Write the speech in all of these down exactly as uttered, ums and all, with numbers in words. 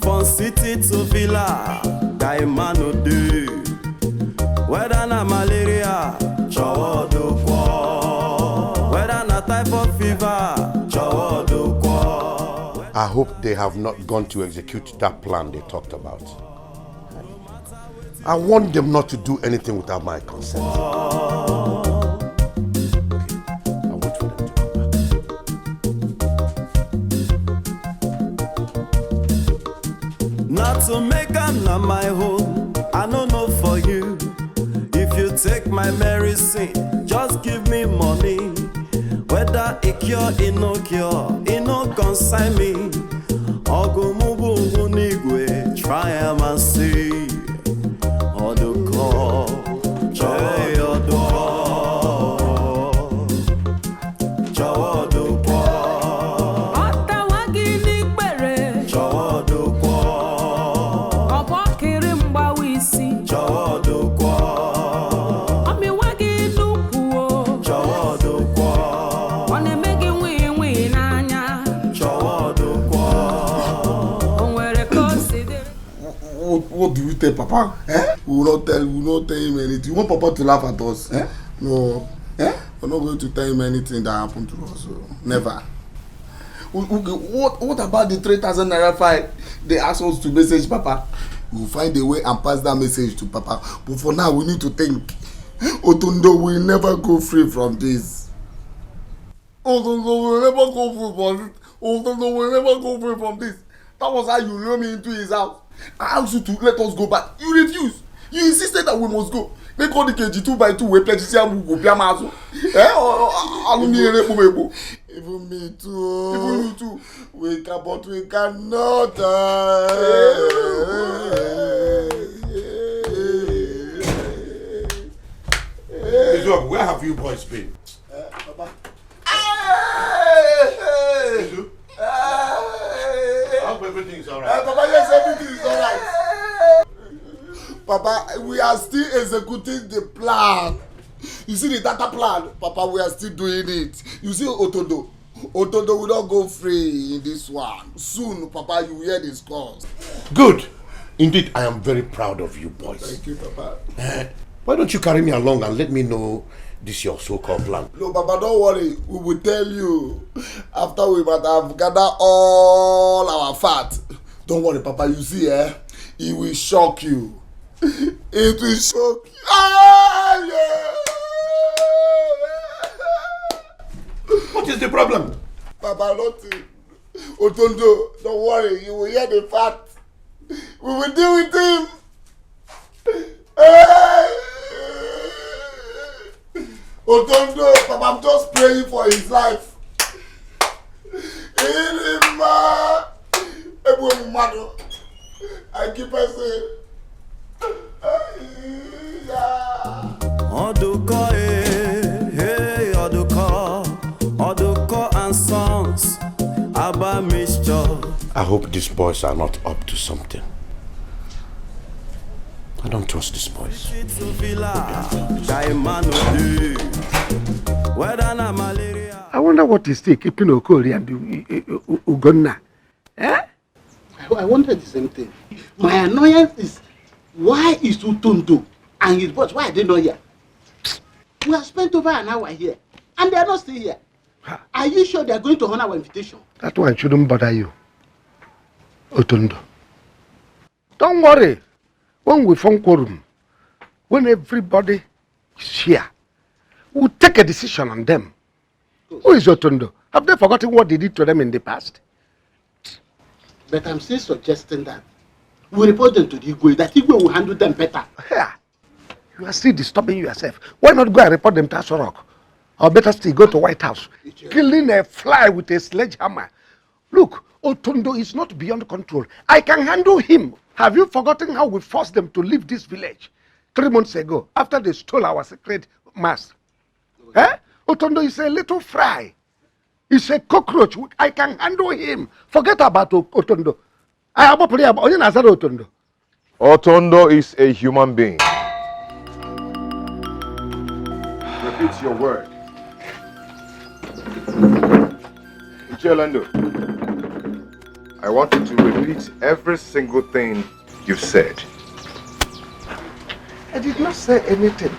From city to villa, guy man no dey. Whether na malaria, chowodo kwo. Whether na typhoid fever, chowodo kwo. I hope they have not gone to execute that plan they talked about. I want them not to do anything without my consent. Okay. I'll wait for them to come back. Not to make am na my own, I no know for you. If you take my medicine, just give me money. Whether e cure, e no cure, e no concern me. Ọgụ mụ bụ ngwu n'igwe, try am and see. Ọdụkọ, chọọ ya ọdụkọ. Chọwa ọdụkọ. Ọtawa gị n'ikpere. Chọwa ọdụkọ. Ọgbọ kiri mgbawa isi. Chọwa ọdụkọ. Ọmịwa gị n'ukwu o. Chọwa ọdụkọ. Ọ na-eme gị nwii nwii n'anya. Chọwa ọdụkọ. O nwere ka o si dịrị. What, what do you tell Papa? Eh? We will not tell, we will not tell him anything. You want Papa to laugh at us? Eh? No. Eh? We're not going to tell him anything that happened to us. So. Never. Okay, what, what about the three thousand naira fine they asked us to message Papa? We'll find a way and pass that message to Papa. But for now, we need to think. Otondo will never go free from this. Otondo will never go free from this. Otondo will never go free from this. That was how you lure me into his house. I asked you to let us go back. You refused. You insisted that we must go. Make all the K G two by two wey pledge say we go pia mazo. Eh? Alumi ere po mebo. Even me too. Even you too. We can, but we cannot. Uh, Where have you boys been? Uh, Papa. Hey, hey. Hey. I hope everything is alright. Uh, Papa, yes, everything is alright. Papa, we are still executing the plan. You see the data plan, Papa, we are still doing it. You see Otondo, Otondo will not go free in this one. Soon, Papa, you will hear the scores. Good. Indeed, I am very proud of you boys. Thank you, Papa. Uh, why don't you carry me along and let me know this your so-called plan? No, Papa, don't worry. We will tell you after we might have gathered all our fat. Don't worry, Papa. You see, eh? It will shock you. It will shock you. Ah, yeah. What is the problem? Papa, nothing. Otondo, don't worry. You will hear the fact. We will deal with him. Hey! Otondo, Papa, I'm just praying for his life. Ilima, Ebu Mumado, I keep saying, yeah. Oduko, eh, hey, Oduko, Oduko and Sons, Abba Mixture. I hope these boys are not up to something. I don't trust these boys. Whether na malaria. I wonder what is still keeping Okori and U- U- U- Ugonna. Eh? I, I wanted the same thing. My annoyance is, why is Utondo and his boss, why are they not here? We have spent over an hour here and they are not still here. Are you sure they are going to honor our invitation? That one shouldn't bother you, Otondo. Don't worry. When we form quorum, when everybody is here, we'll take a decision on them. Who is Otondo? Have they forgotten what they did to them in the past? But I'm still suggesting that we report them to the Igwe, that Igwe will handle them better. Yeah. You are still disturbing yourself. Why not go and report them to Aso Rock? Or better still, go to White House. Killing a fly with a sledgehammer. Look, Otondo is not beyond control. I can handle him. Have you forgotten how we forced them to leave this village three months ago after they stole our sacred mask? Eh? Otondo is a little fry. He's a cockroach. I can handle him. Forget about O- Otondo. I am onye na-azara Otondo. Otondo is a human being. Repeat your word. Ichelando. I want you to repeat every single thing you've said. I did not say anything.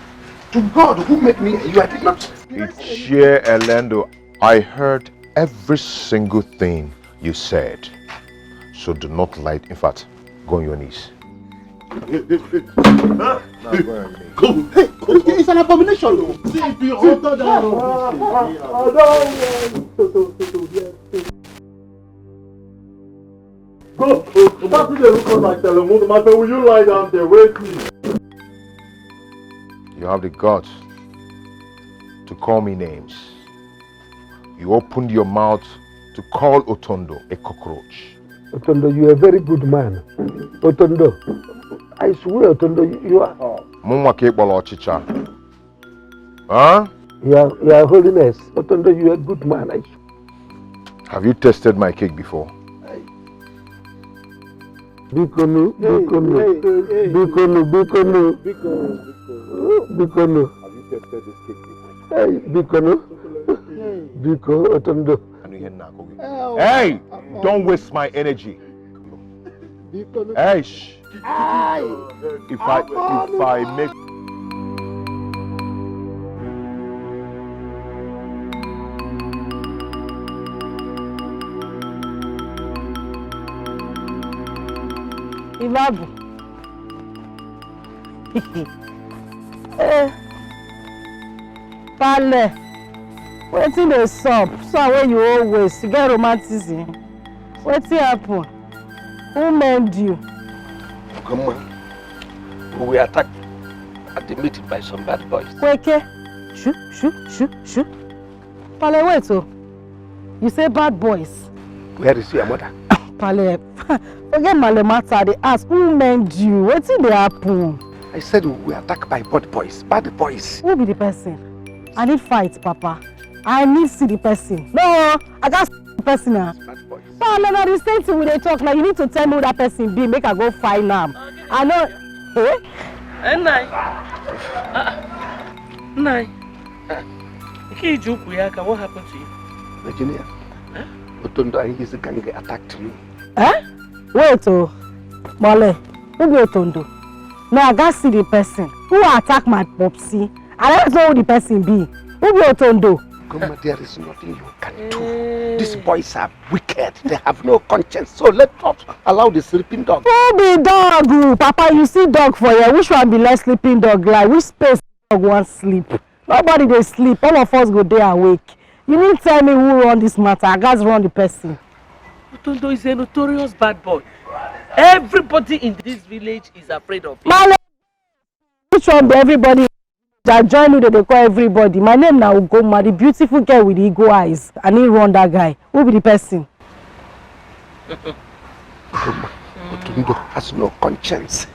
To God who made me and you, I did not. Ichie Elendo, I heard every single thing you said. So do not lie. In fact, go on your knees. Now go on your knees. Go, go, go. It's an abomination, though. See, if you utter that rubbish, I don't want to, to, to, to hear. Go, go, go. Stop to dey look at my telemundo. My friend, will you lie down there? Wait, please. You have the guts to call me names. You opened your mouth to call Otondo a cockroach. Otondo, you are a very good man. Otondo, I swear, Otondo, you are. Mụnwa ka ị kpọrọ ọchịcha. Huh? Your, Your Holiness, Otondo, you are a good man. I... Have you tasted my cake before? Bikonu, bikonu, bikonu, bikonu, bikonu. Have you tasted this cake before? Hey, bikonu. Biko, Otondo. Anụ ihe m na-akọ gị. Hey, don't waste my energy. Hey, shh. If I, if I make... Imabu. Eh. Pale. Wetin dey sup? So wey you always get romanticism. Wetin happen? Who mend you? Come on. We were attacked at the meeting by some bad boys. Kweke. Shoo, shoo, shoo, shoo. Pale, wait, oh. You say bad boys. Where is your mother? Pale, forget Male matter. They ask, who mend you? Wetin dey happen? I said we were attacked by bad boys. Bad boys. Who be the person? I need fight, Papa. I need see the person. No, I got see the person now. Bad boys. Pale, na the same thing we dey talk now. You need to tell me who that person be. Make I go find am. I know. Eh? Eh, nai. Ah, nai. Nke iji ukwu ya aka, what happened to you? Virginia, Otondo and his gang attacked me. Eh? Wait, oh. Mole, who be Otondo? No, I got see the person. Who attack my popsy? I don't know who the person be. Who be Otondo? Grandma, there is nothing you can do. These boys are wicked. They have no conscience. So let us allow the sleeping dog. Who be dog? Oh, Papa, you see dog for here. Which one be less sleeping dog? Like, which space dog wan sleep? Nobody dey sleep. All of us go dey awake. You need tell me who run this matter. I gats run the person. Otondo is a notorious bad boy. Everybody in this village is afraid of him. Male, which one be everybody? I join who they dey call everybody. My name na Ugoma, the beautiful girl with the eagle eyes. I need run that guy. Who be the person? Otondo has no conscience.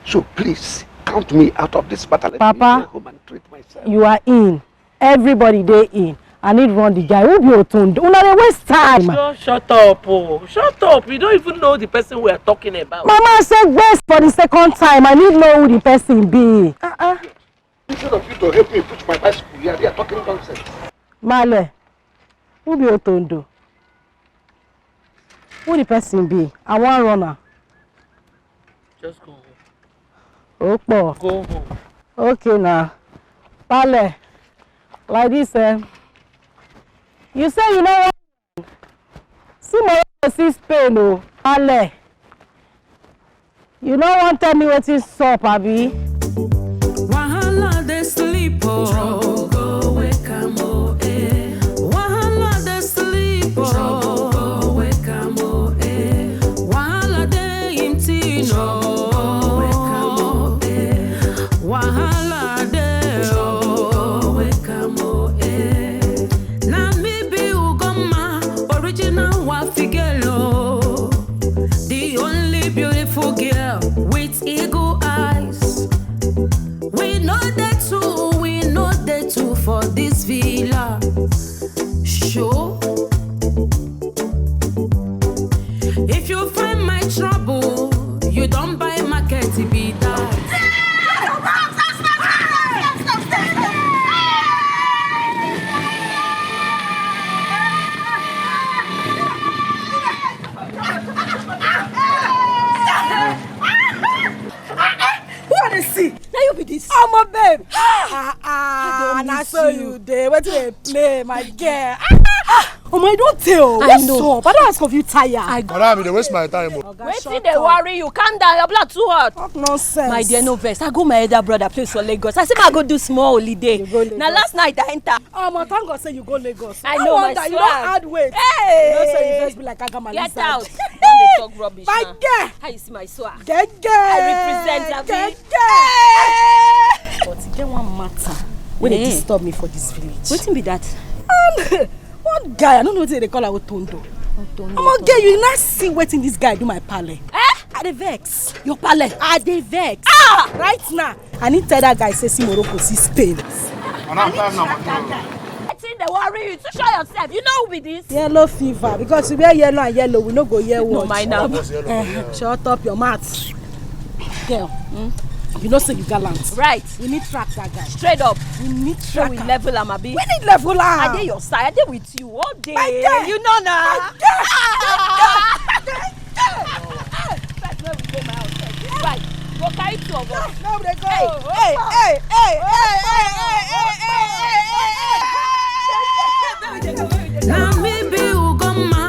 So please, count me out of this matter. Let me Papa, go home and treat myself. You are in. Everybody dey in. I need run the guy. Who be Otondo? Una dey waste time. Just shut up, oh. Shut up. You don't even know the person we are talking about. Mama, I said waste for the second time. I need know who the person be. Uh-uh. Instead of you to help me push my bicycle here, they are talking nonsense. Male, who be Otondo? Who the person be? I wan run am. Just go home. Opo. Go home. Okay now. Pale, like this, eh? You say you know what? See Morocco, see Spain, oh. Pale. You no wan tell me wetin sup, abi? Wahala dey sleep, oh. Trouble go wake am, oh, eh. Wahala dey sleep, oh. Trouble go wake am, oh, eh. Wahala dey him thing, oh. Trouble go wake am, oh, eh. Wahala dey, oh. Trouble go wake am, oh, eh. Na me be Ugoma, original Wafi girl, oh. The only beautiful girl with eagle eyes. We know the two, we know the two for this villa. Show. If you find my trouble, you don't buy market, be that. But babe, ah, ah, na so you dey. Wetin dey play, my girl? Ah, ah, omo, you don tell. What's up? I don't ask of you tire. I Madam, you dey waste my time o. Oga, wetin dey worry you? Calm down, your blood too hot. Talk nonsense. My dear, no vex. I go my elder brother place for Lagos. I say I go do small holiday. You go Lagos? Na last night I enter. Omo, thank God say you go Lagos. I know, my swag. No wonder you don add weight. Hey! You know say you first be like Agama Lizard. Get out. Don't dey talk rubbish now. My girl. How you see my swag? Gege. I represent, abi? Gege. But e get one matter wey dey disturb me for this village. Wetin be that? Um, one guy, I don't know wetin they call am, Otondo. Otondo. Omo, girl, you not see wetin this guy do my pale. Eh? I dey vex. Your pale? I dey vex. Ah! Right now, I need tell that guy say see Morocco, see Spain. Madam, time na money. Wetin dey worry you? Too sure yourself. You know who be this? Yellow fever. Because we wear yellow and yellow, we no go hear what. No mind am. Shut up your mouth. Girl, you know say you gallant. Right. We need track that guy. Straight up. We need track. So we level am, abi? We need level am. I dey your side. I dey with you all day. My girl. You know na. My girl. My girl. My girl. First, make we go my house first. This bike go carry two of us. No, no, they go. Hey, hey, hey, hey, hey, hey, hey, hey, hey, hey, hey, hey, hey. Na me be Ugoma,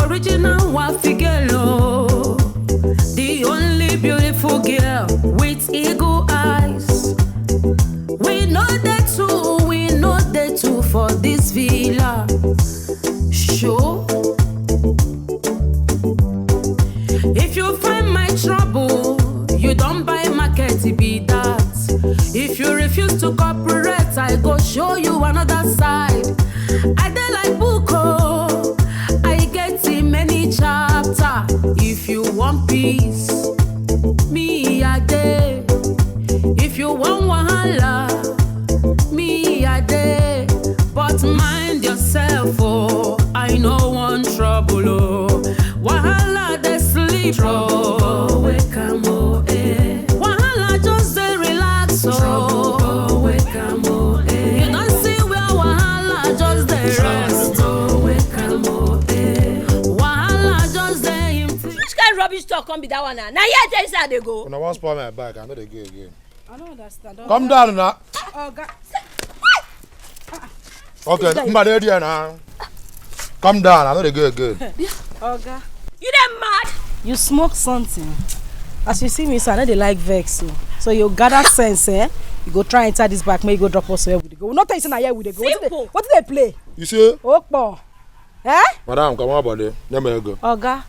original Wafigelo, the only beautiful girl with eagle eyes. We know the two, we know the two for this villa. Show. If you find my trouble, you don't buy market, it be that. If you refuse to cooperate, I go show you another side. I dey like book, oh, I get in many chapter. If you want peace, me I dey. If you want wahala, me I dey. But mind yourself, oh, I no want trouble, oh. Wahala dey sleep, oh. Trouble, wake am, oh, eh. Wahala just dey relax, oh. Trouble, wake am, oh, eh. You don see where wahala just dey rest, oh. Trouble, wake am, oh, eh. Wahala just dey empty. Which kind rubbish talk come be that one now? Na here I tell you say I dey go. Una wan spoil my bike, I no dey go again. I don't understand. Calm down now. Oga. Okay, mba dey there now. Calm down, I no dey go again. Oga. You dey mad? You smoke something. As you see me, so I no dey like vex. So, so you gather sense, eh? You go try enter this bike, make you go drop us where we dey go. We no tell you say na here we dey go. Wetin dey, simple. Wetin dey play? You see? Okpo. Eh? Madam, come on, body. Let me go. Oga,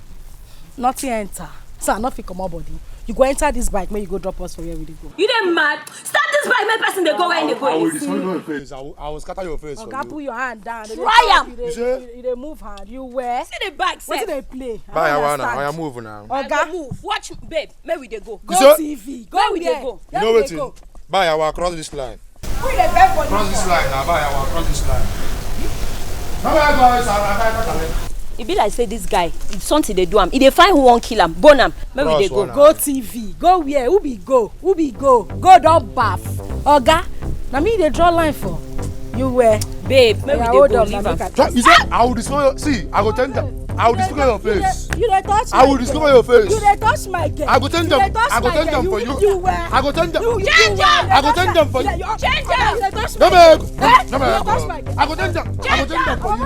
nothing enter. So I no fit comot body. You go enter this bike, make you go drop us for where we dey go. You dey mad? Start this bike, make person dey go where they go. I will destroy your face. I will, I will scatter your face for you. Oga, put your hand down. Try am. You dey, you dey move hand. You where? See the bike sef. Wetin dey play? Buy, I wanna, I move now. Oga, move. Watch, babe. Make we dey go. Go T V. Go where we dey go. You know wetin? Buy, I will cross this line. Who dey beg for this one? Cross this line now, buy, I will cross this line. No, no, no, no, no, no, no. E be like say this guy, something dey do am. E dey find who wan kill am. Bone am. Make we dey go. Cross one now. Go T V. Go where? Who be go? Who be go? Go don baff. Oga, na me dey draw line for. You where? Babe, make we dey go. Leave am. You say I will destroy your, see, I go tell them. I will disfigure your face. You dey touch my girl. I will disfigure your face. You dey touch my girl. I go tell them. I go tell them for you. You where? I go tell them. You, you where? I go tell them for you. Change am. You dey touch my girl. No, no, no. I go tell them. I go tell them for you.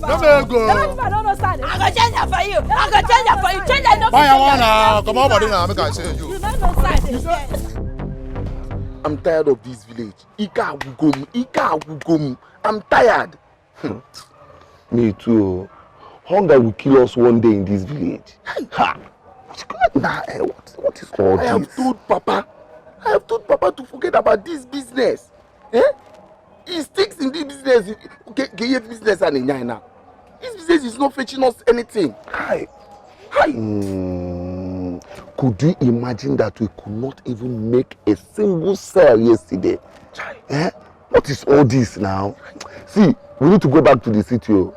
No, no, go. I go change am for you. I go change am for you. Change am. Buy, I wanna. Come on, body now. Make I say you. You no know side. I'm tired of this village. Ike agwugo m. Ike agwugo m. I'm tired. Hmm. Me too. Hunger will kill us one day in this village. Ha! Nah, eh, what, what is all this? I have told Papa. I have told Papa to forget about this business. Eh? He sticks in this business. Ke, ke ye business and now. This business is not fetching us anything. Hi. Hi. Hmm. Could you imagine that we could not even make a single sale yesterday? Chai. Eh? What is all this now? See, we need to go back to the city, oh.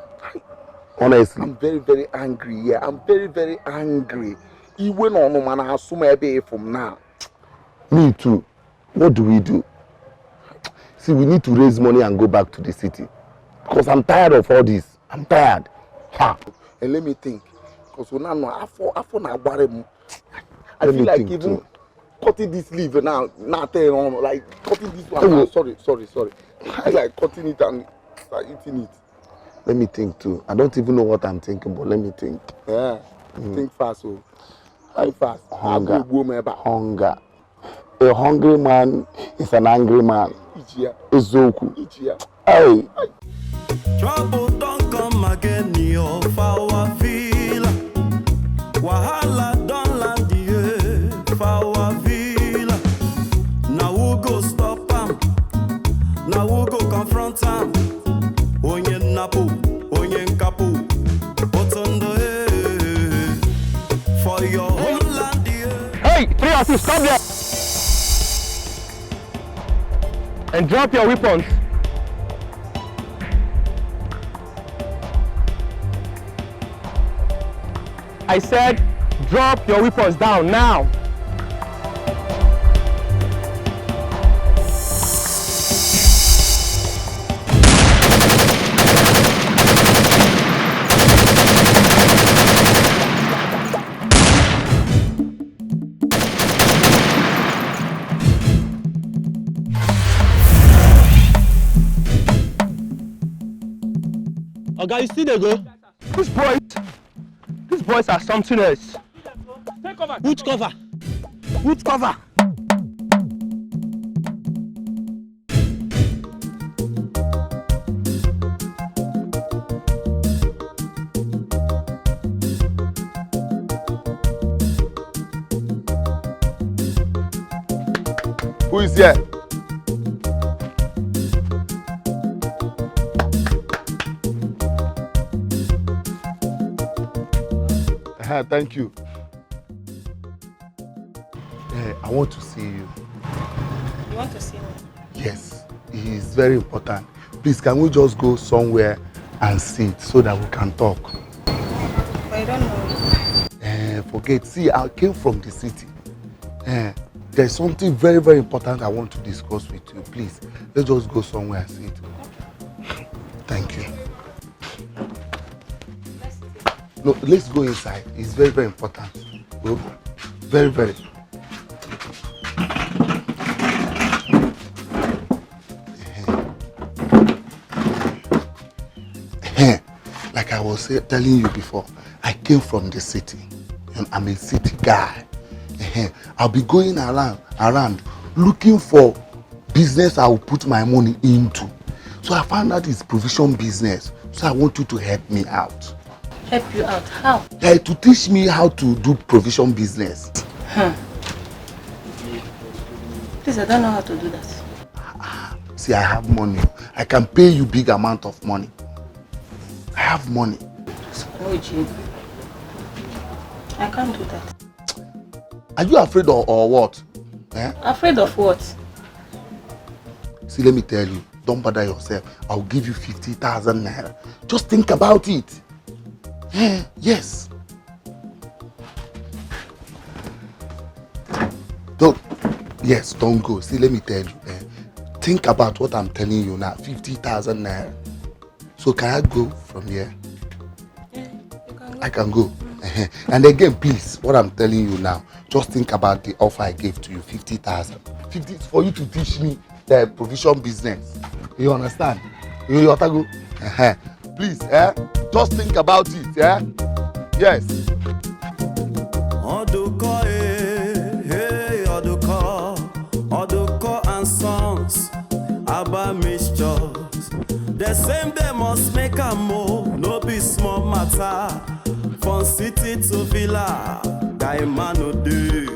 Honestly. I'm very, very angry here. I'm very, very angry. Iwe na ọnụma na-asụ m ebe ị fụ m now. Me too. What do we do? See, we need to raise money and go back to the city. Because I'm tired of all this. I'm tired. Ha! And let me think. Because we now know afọ, afọ na-agbara m. I feel like even cutting this leaf now, now tell you, like cutting this one now. Sorry, sorry, sorry. I like cutting it and start eating it. Let me think too. I don't even know what I'm thinking, but let me think. Yeah, think fast, oh. Think fast. Hunger. Agbo egbuo m ebe a. Hunger. A hungry man is an angry man. Ichi ya. Eziokwu. Ichi ya. Hey. Trouble don come again, yo, for our villa. Wahala don land, yeah, for our villa. Now who go stop am? Now who go confront am? Onye nnapu, onye nkapu, otondo, eh, for your homeland, yeah. Hey, three of you, stop there! And drop your weapons. I said, drop your weapons down now. Oga, you still dey go? These boys, these boys are something else. Which cover? Which cover? Who is here? Uh-huh, thank you. Eh, I want to see you. You want to see me? Yes, it is very important. Please, can we just go somewhere and sit so that we can talk? But I don't know you. Eh, forget. See, I came from the city. Eh, there's something very, very important I want to discuss with you. Please, let's just go somewhere and sit. Thank you. No, let's go inside. It's very, very important. Oh, very, very. Like I was say, telling you before, I came from the city. And I'm a city guy. I'll be going around, around looking for business I will put my money into. So I found out it's provision business. So I want you to help me out. Help you out? How? Eh, to teach me how to do provision business. Hmm. Please, I don't know how to do that. See, I have money. I can pay you big amount of money. I have money. No, Jim. I can't do that. Are you afraid or, or what? Eh? Afraid of what? See, let me tell you, don't bother yourself. I'll give you fifty thousand naira. Just think about it. Eh, yes. Don't, yes, don't go. See, let me tell you. Eh, think about what I'm telling you now. Fifty thousand naira. So can I go from here? Yeah, you can go. I can go. And again, please, what I'm telling you now, just think about the offer I gave to you, fifty thousand. Fifty is for you to teach me the provision business. You understand? You, you understand? Please, eh? Just think about it, eh? Yes. Oduko, eh, hey, Oduko, Oduko and Sons, Abba Mixtures. The same they must make a move, no be small matter. From city to villa, guy man no dey.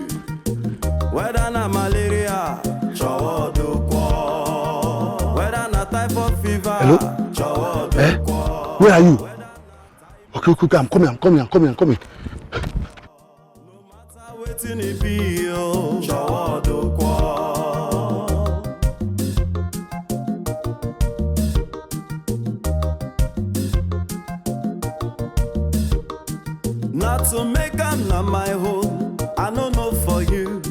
Whether na malaria, chowo do kwo. Whether na typhoid fever, hello? Chowo do kwo. Eh? Where are you? Okay, okay, okay, I'm coming, I'm coming, I'm coming, I'm coming. Wetin e be o, chowo do kwo. Na to make am na my own, I no know for you.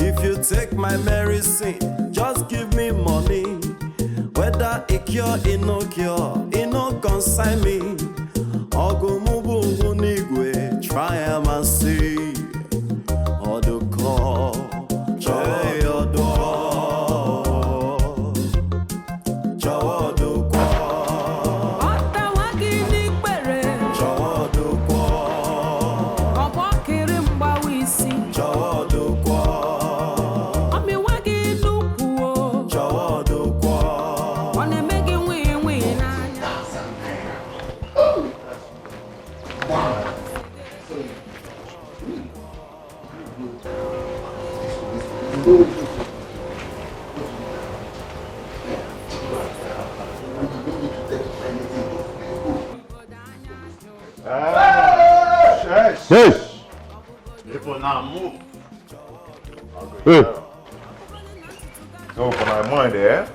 If you take my medicine, just give me money. Whether e cure, e no cure, e no concern me. Ogu mubu n'igwe, try am and see. Oduko, Hey! People now move. Hey! So for my mind, eh?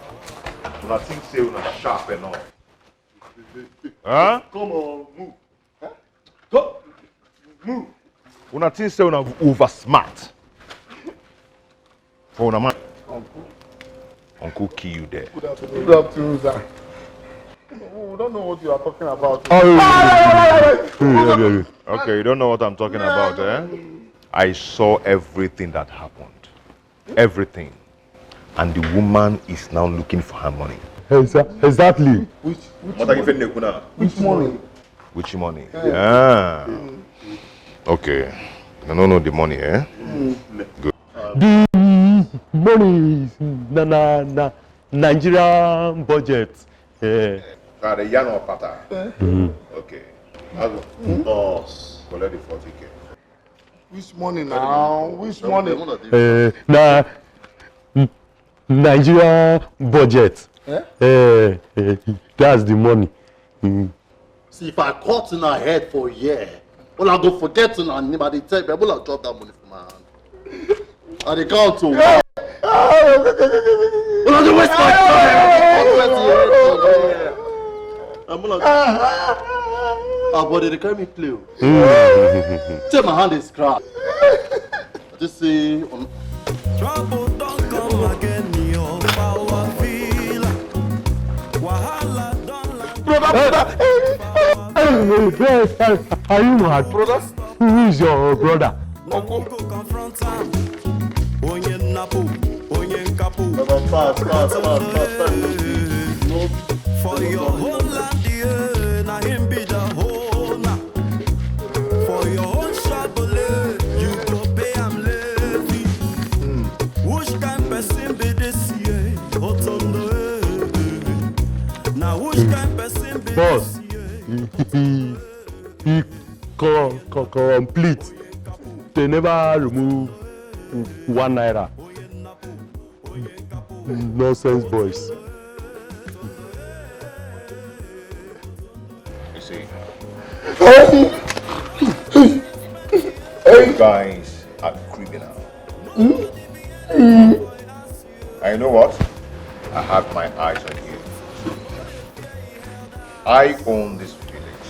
Una think say una sharp enough. Huh? Come on, move. Huh? Go. Move. Una think say una over smart. For una mind. Uncle. Uncle kill you there. Good afternoon. Good afternoon, sir. We don't know what you are talking about. Oh, yeah, yeah, yeah, yeah. Okay, you don't know what I'm talking about, eh? I saw everything that happened. Everything. And the woman is now looking for her money. Exa- Exactly. Which, which What are you money? Which money? Which money? Yeah. Okay. I don't know the money, eh? Good. The money is na na na Nigerian budget. Eh. Now the yarn or pattern. Okay. As boss, collect the forty K. Which money now? Which money? Eh, na Nigeria budget. Eh? Eh, eh, that's the money. Mm. See, if I cut in her head for a year, all I go forget in her name, I dey tell you, all I drop that money for my hand. I dey count o. All I dey waste my time. I dey cut person head for a year. I'm all like, ah, but they dey carry me play o. Say my hand is cracked. I just say, um, Trouble don't come again, your power feel. Wahala don't land. Brother, brother. Are you mad? Brother. Who is your brother? Uncle. Go confront am. Onye nnapu, onye nkapu. Brother, fast, fast, fast, fast, fast. No. For your whole land, yeah, na him be the owner. For your own Chevrolet, you go pay am levy. Which kind person be this, yeah? Otondo, eh, eh, eh. Now which kind person be Boss, this, yeah? He, he co- co- complete. They never remove one naira. Nonsense boys. You see, you guys are criminal. And you know what? I have my eyes on you. I own this village,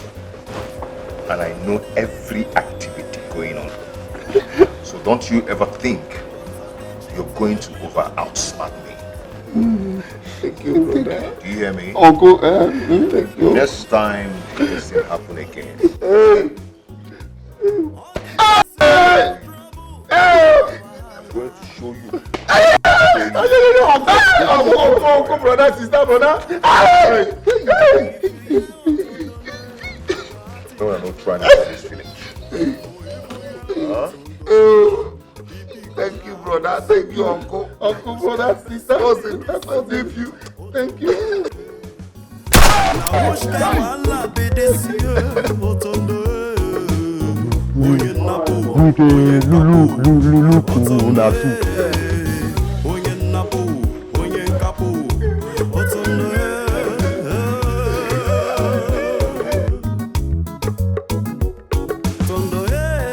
and I know every activity going on. So don't you ever think you're going to over outsmart me. Thank you, brother. Do you hear me? Uncle, eh? Mm, thank you. Next time this thing happen again, I'm going to show you. Uncle, uncle, uncle, brother, sister, brother. No, I'm not trying to this village. Huh? Thank you, brother. Thank you, uncle. Uncle, brother, sister. Cousin, I forgive you. Thank you. Now which kind wahala be this, yeah? Otondo, eh. Onye nnapu, We dey look, look, look, look, una too. Onye nnapu, onye nkapu. Otondo, eh. Otondo, eh.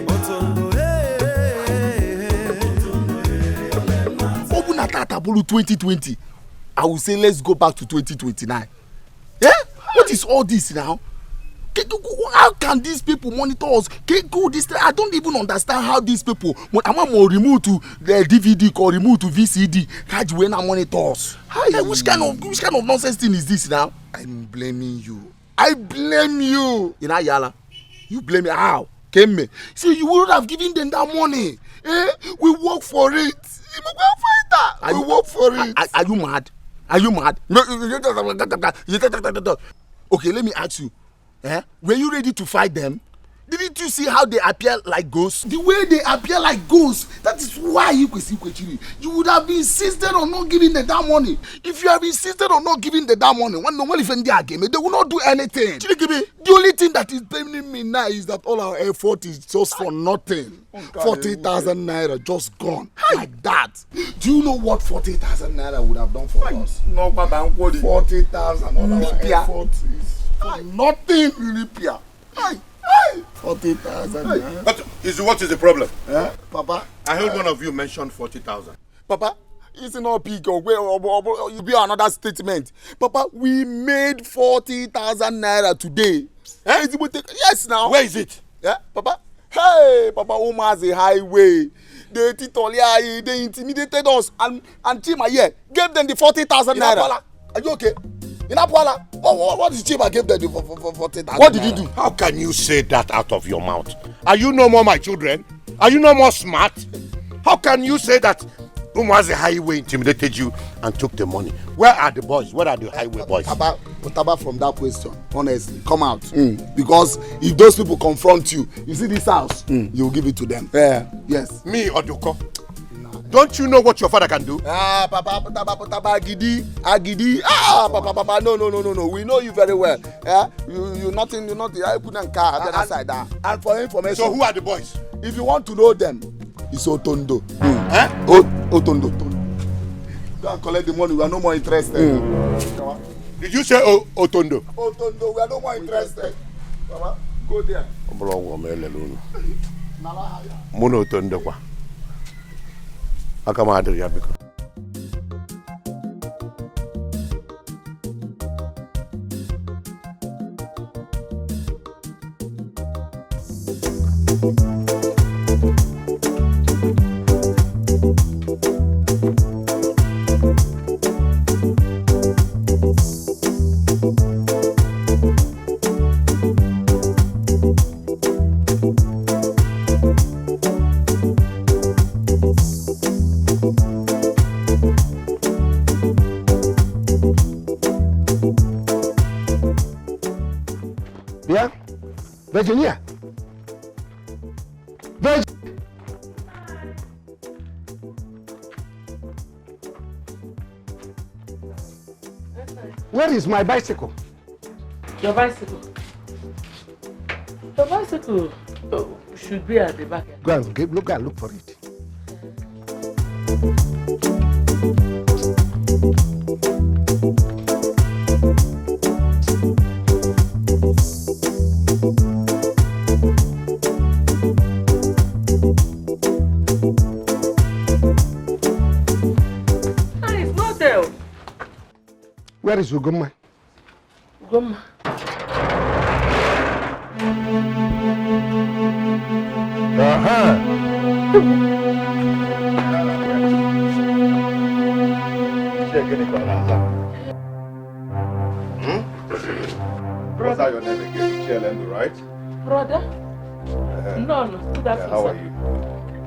Otondo, eh. Ọ bụ na tata bụrụ twenty twenty, I will say let's go back to twenty twenty-nine. Eh? What is all this now? Ke- ke- ke- How can these people monitor us? Ke- ke- This thing, I don't even understand how these people. When I want more remote to the D V D or remote to V C D, how do we now monitor us? Hey, which kind of which kind of nonsense thing is this now? I'm blaming you. I blame you. In Ayala, you blame me. How? Came me. See, you would have given them that money. Eh? We work for it. You go fight that. Are We you- work for it. Are, are you mad? Are you mad? No, you- you- you- you- Okay, let me ask you. Eh? Were you ready to fight them? Didn't you see how they appear like ghosts? The way they appear like ghosts, that is why you could see Kwechiri. You would have insisted on not giving them that money. If you have insisted on not giving them that money, when no one even there again, they will not do anything. Chirikimi, the only thing that is paining me now is that all our effort is just for nothing. Forty thousand naira just gone like that. Do you know what forty thousand naira would have done for us? No, Baba, I'm quoting. Forty thousand, all our effort is for nothing. Ripia. Hey, hey. Forty thousand. Hey, eh? But is what is the problem? Eh? Papa, I heard one of you mentioned forty thousand. Papa, it's not big or where or, or, or, it be another statement. Papa, we made forty thousand naira today. Eh? Is it we take? Yes, now. Where is it? Yeah, Papa. Hey, Papa, Umazi Highway. They titoli ayi, they intimidated us and and Chima here gave them the forty thousand naira. Are you okay? Inapwala, what, what, what did Chima give them the for, for, for forty thousand? What did he do? How can you say that out of your mouth? Are you no more my children? Are you no more smart? How can you say that Umwazi Highway intimidated you and took the money? Where are the boys? Where are the highway boys? Taba, Taba, from that question, honestly, come out. Because if those people confront you, you see this house, you will give it to them. Yeah. Yes. Me, Oduko. Don't you know what your father can do? Ah, Papa, Papa, Papa, Agidi, Agidi. Ah, Papa, Papa, no, no, no, no, no. We know you very well. Yeah, you, you nothing, you nothing. I couldn't car the other side. Ah. And for information, so who are the boys? If you want to know them, it's Otondo. Eh? O- Otondo. Go and collect the money. We are no more interested. Did you say o- Otondo? Otondo, we are no more interested. Mama, go there. Ọ bụrụ ọgwụ ọma elele unu. Mụ na Otondo kwa. Aka m adịrị ya, biko. Bịa, Virginia. Virgin. Where is my bicycle? Your bicycle? Your bicycle uh, should be at the back. Go and get, look, go and look for it. Ah, it's not there. Where is Ugoma? Ugoma. Uh-huh. Hmm? What's that your name again? Chielendo, right? Brother? Uh-huh. No, no, good afternoon, how are you?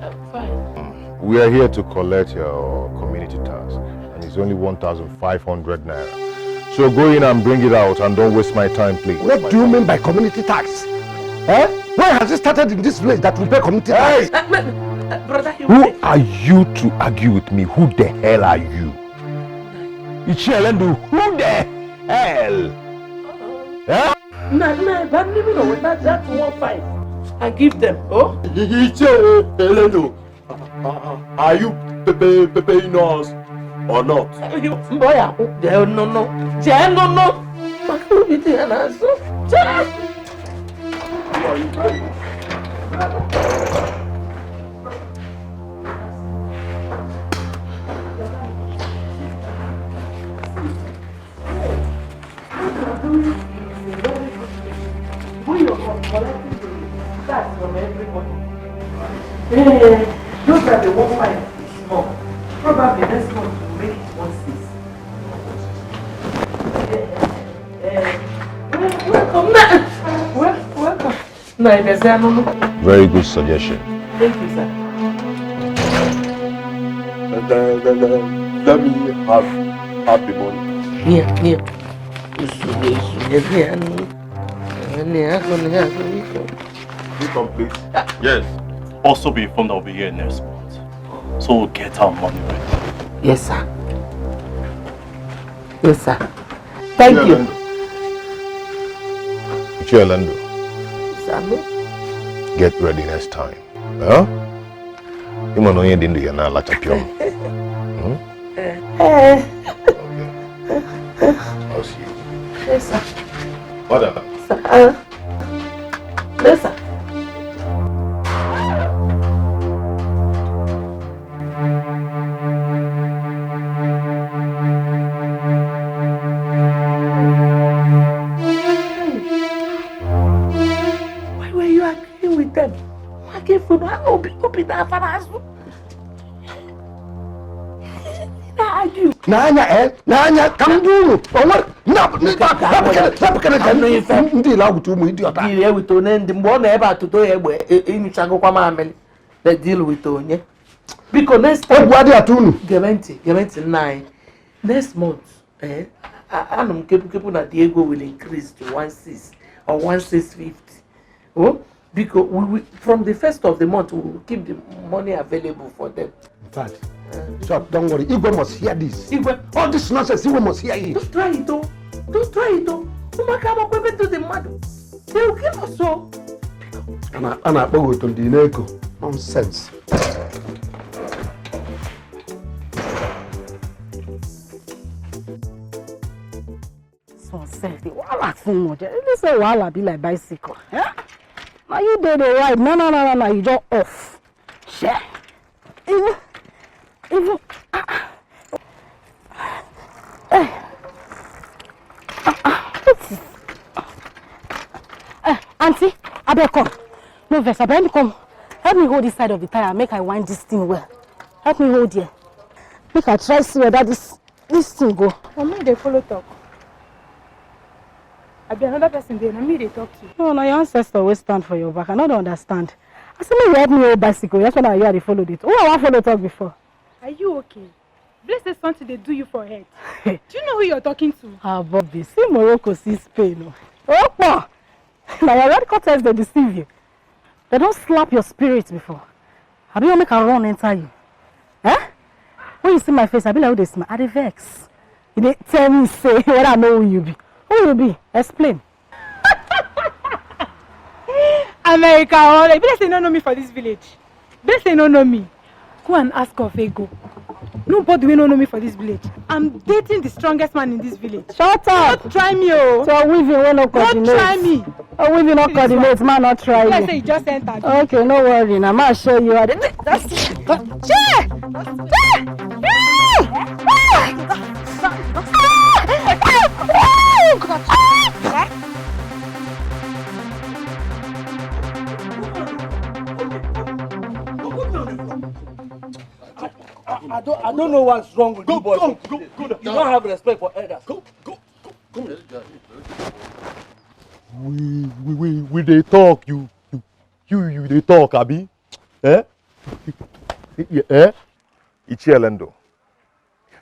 I'm fine. We are here to collect your community tax, and it's only one thousand five hundred naira. So go in and bring it out, and don't waste my time, please. What do you mean by community tax? Eh? When has it started in this village that we pay community tax? Hey! Uh, ma- uh, brother, you Who are you to argue with me? Who the hell are you? Ichie Elendu, who the hell? Eh? Na na ba ni mi no we that that one five and give them. Oh? Ichie Elendu, are you pay, pay, paying us or not? You boy, ah, oh, there no no, there no no. But who be there now? So, When you're collecting the tax from everybody, eh, those are the one five is small. Probably next month we'll make it one six. Eh, eh, eh, well, welcome. Well, welcome. No, I just say no, no. Very good suggestion. Thank you, sir. Let, let, let, let me have, have the money. Here, here. Usule, usule, here, no. Here, here, here, here. This one, please. Yes. Also be informed I'll be here next month. So we'll get our money ready. Yes, sir. Yes, sir. Thank you. Ichie Lando, Sir, me? Get ready next time. Huh? Ịma na onye dị ndụ ya na-alacha pịọm. Hmm? Eh, I'll see you. yes, sir. What the? Sir, uh, yes, sir. Why were you agreeing with them? Why can't you not open, open that father's? Na-argue. N'anya, eh? N'anya, ka m gwa unu. O nwere, na, na, na, na, na, na, ndị ile awụta ụmụ idiot a. Deal with onye ndị mgbe ọ na ebe a tụdo ya egbe e- ịnyụchagokwa mamịrị. Na deal with onye. Biko next time. Egwu adịghị atụ unu. Gebe ntị, gebe ntị nna anyị. Next month, eh, a- anụ m kepukepu na the ego will increase to one six or one six fifty. Oh, because we will, from the first of the month, we will keep the money available for them. In fact, Chop, don't worry. Igwe must hear this. Igwe, All this nonsense, Igwe must hear it. Don't try it, oh. Don't try it, oh. Ụmụaka agbakwa ebe to the mmadụ. They will kill us, oh. A na- a na-akpọ gị otu ndị na-eko. Nonsense. This one sef, the wahala too much. This say wahala be like bicycle. Eh? Now you dey the ride, na na na na na, you just off. Share. Even, even. Ah, ah. Eh. Ah, ah. What is? Eh, auntie, abeg come. No vex, abeg, help me come. Help me hold this side of the tire, make I wind this thing well. Help me hold here. Make I try see whether this this thing go. Na me dey follow talk. Abi another person dey, na me dey talk to. No, na your ancestor wey stand for your back. I no dey understand. I say make you help me hold bicycle. That's why na you I dey follow dey. Who I wan follow talk before? Are you okay? Bless say something dey do you for head. Do you know who you're talking to? Ah, Bobby, see Morocco, see Spain o. Opo! Na your red curtains dey deceive you. They don slap your spirit before. Abi you wan make I run enter you? Eh? When you see my face, I be like who dey smile. I dey vex. You dey tell me say whether I know who you be. Who you be? Explain. America, all e be like say you no know me for this village. Be like say you no know me. Go and ask of ego. Nobody wey no know me for this village. I'm dating the strongest man in this village. Shut up! Don't try me, oh. So weaving wey no Don't coordinate. Try me. Oh, weaving no See this coordinate, man no try Like you. Say you just entered. Okay, no worry, na ma show you how to. I don't, I don't know what's wrong with you, boy. You don't have respect for elders. We we we we dey talk, you you you you dey talk, abi? Eh? Eh? Ichielendo,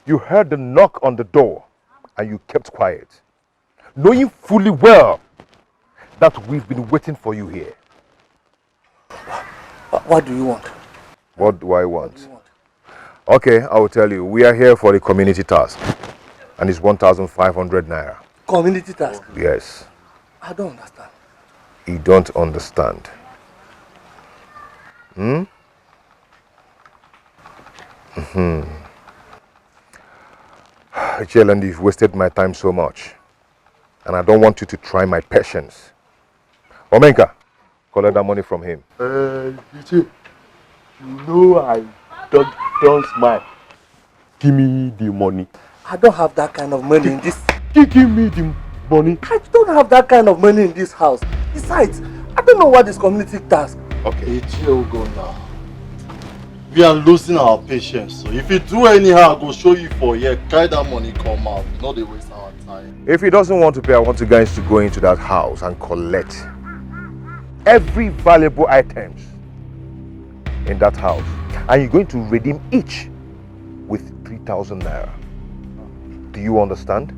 you heard the knock on the door and you kept quiet, knowing fully well that we've been waiting for you here. What do you want? What do I want? Okay, I will tell you. We are here for the community task, and it's one thousand five hundred naira. Community task. Yes. I don't understand. You don't understand. Hmm? Hmm. Ichielendo, you've wasted my time so much, and I don't want you to try my patience. Omenka, collect that money from him. Uh, you see, you know I don't don't smile. Give me the money. I don't have that kind of money in this. Give, give me the money. I don't have that kind of money in this house. Besides, I don't know what this community task. Okay. Ichie Ugonna, we are losing our patience. So if you do anyhow, I go show you for here. Carry that money, come out. No, dey waste our time. If he doesn't want to pay, I want you guys to go into that house and collect every valuable items in that house, and you're going to redeem each with three thousand naira. Do you understand?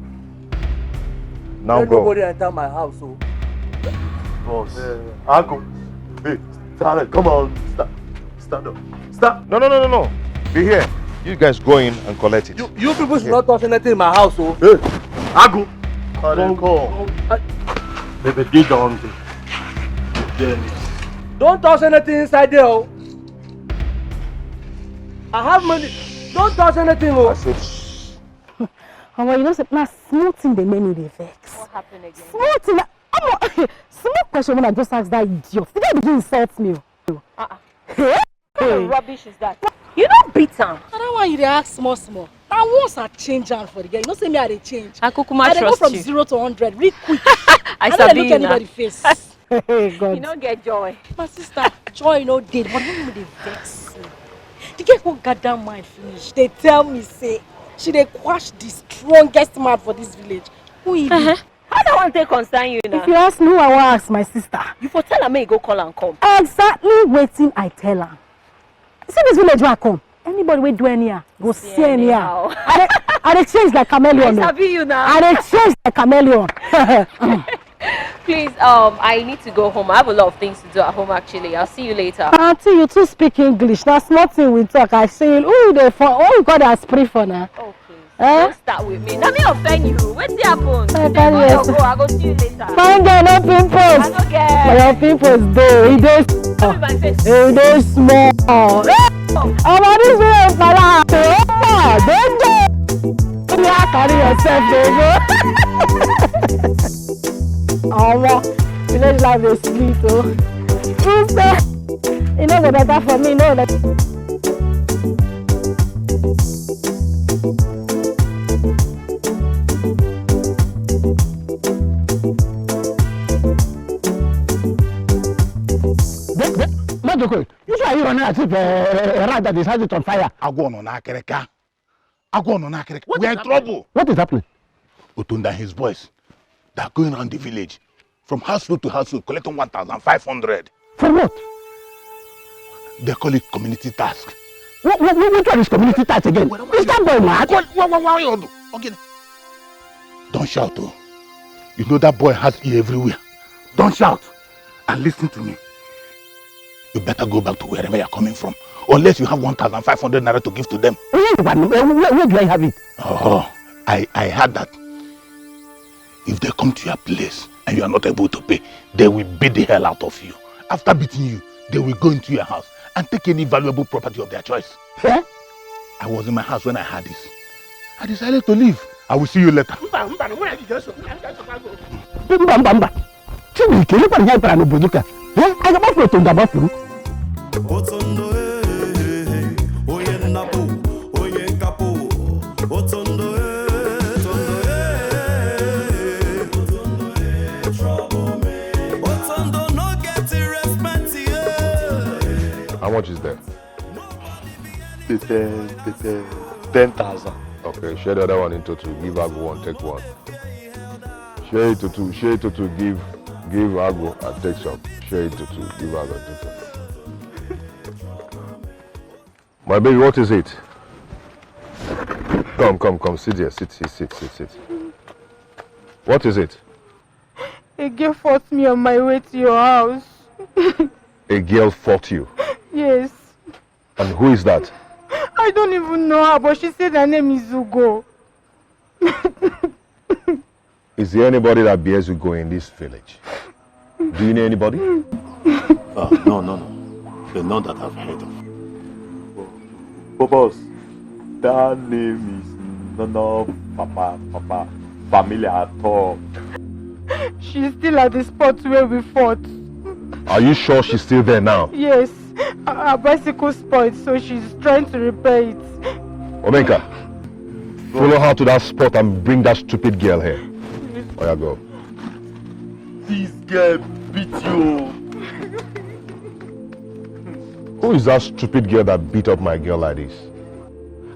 Now Let go. Nobody enter my house, so. Boss, I go. Hey, Talent, come on. Stand, stand up. Stand. No, no, no, no, no. Be here. You guys go in and collect it. You, you people should not touch anything in my house, oh. Hey, Agu. Talent, come. Baby, dig down. Then Don't touch anything inside there, oh. I have money. Don't touch anything, oh. Omo, you know say na small thing dey make me dey vex. What happened again? Small thing. Na- Omo, small question wey I just ask that idiot. The guy begin insult me. Oh. Uh-uh. What kind of rubbish is that? You don't beat him. Na that one you dey ask small small. Na once I change am for the girl. You know say me I dey change. I kukuma I dey go trust from you. Zero to hundred, real quick. I no dey sabi look you now. Anybody face. Hey You God. No get joy. My sister, joy no dey, but when we dey vex me, the girl go gather mind finish. They tell me say she dey quash the strongest man for this village. Who he be? How that one take concern you now? If you ask me, who I wan ask my sister. You for tell her make you go call and come. Exactly wetin I tell am. You see this village wey I come. Anybody wey do anyhow go see anyhow. Anyhow. I dey I dey change like I chameleon. Oh. Sabi you now. I dey change like chameleon. Please, um, I need to go home. I have a lot of things to do at home actually. I'll see you later. Aunty, you too speak English. Na small thing we talk. I say, who you dey for? Who you call that spray for now? Okay. Eh? Don't start with me. Let me offend you. What's the happen? I Take carry all your yourself. Go. I go see you later. Fine girl, no pimples. I don't get. But your pimples dey. E dey Look at my face. e dey small. Omo, this way of my life. Oh, dey go. You carry yourself dey go. Omo, village life dey sweet o. True say e no go better for me, no. Like Majoko, you are you running as if a, a rat that is has it on fire. Agwo no na kereka. Agwo no na kereka. We are in trouble. What is happening? Otunda and his boys, they are going around the village, from household to household, collecting one thousand five hundred. For what? They call it community task. What, what, what, what is community task again? Is that boy mad? What, what, what, what you do? Okay. Don't shout, oh. You know that boy has ear everywhere. Don't shout and listen to me. You better go back to wherever you're coming from, unless you have one thousand five hundred naira to give to them. Where, where, where, where do I have it? Oh, I, I heard that if they come to your place and you are not able to pay, they will beat the hell out of you. After beating you, they will go into your house and take any valuable property of their choice. Eh? I was in my house when I heard this. I decided to leave. I will see you later. Mba, mba, mba, mba. Chineke, look at the guy n'obodo ka. Eh? I ga-agbapụ otu nga gbapụrụ. Otondo, eh, eh, eh, onye nnapụ, onye nkapụ. Otondo, eh, Otondo, eh, eh, eh. Otondo no get respect, eh. How much is there? Tete, tete, ten thousand. Okay, share the other one into two. Give Agu one, take one. Share it to two. Share it to two. Give, give Agu and take some. Share it to two. Give Agu and take some. My baby, what is it? Come, come, come. Sit here. Sit, sit, sit, sit, sit. What is it? A girl fought me on my way to your house. A girl fought you? Yes. And who is that? I don't even know her, but she said her name is Ugo. Is there anybody that bears Ugo in this village? Do you know anybody? Uh, no, no, no. The none that I've heard of. But boss, that name is no, no, Papa, Papa, familiar at all. She's still at the spot where we fought. Are you sure she's still there now? Yes. Her, her bicycle spoiled, so she's trying to repair it. Omenka, follow her to that spot and bring that stupid girl here. Oya, go. This girl beat you. Who is that stupid girl that beat up my girl like this?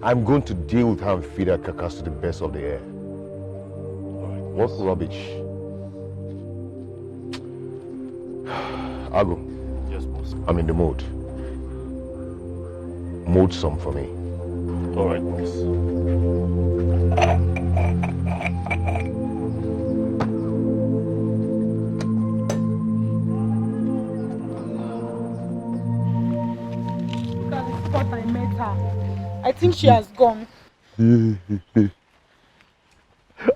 I'm going to deal with her and feed her carcass to the best of the air. What rubbish. Agu. Yes, boss. I'm in the mood. Mood some for me. All right, boss. I think she has gone.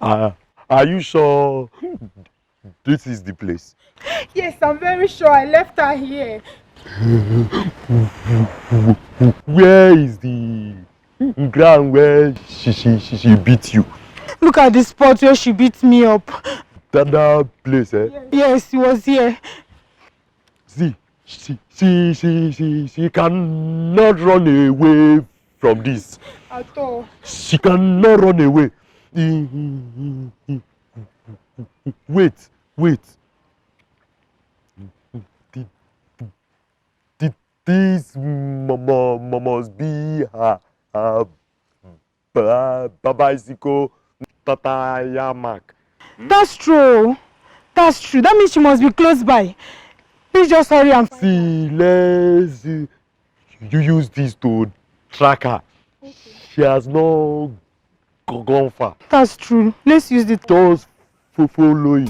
Uh, are you sure this is the place? Yes, I'm very sure. I left her here. Where is the ground where she, she, she, she beat you? Look at the spot where she beat me up. That, that place, eh? Yes, it was here. See, she, she, she, she, she cannot run away from this. At all. She cannot run away. Wait, wait. Th- th- This mu- mu- mu- must be her, her ba- ba- bicycle tire mark. That's true. That's true. That means she must be close by. Please just hurry and See, let's uh, you use this to track her. She has not go- gone far. That's true. Let's use it. Just fo- follow it.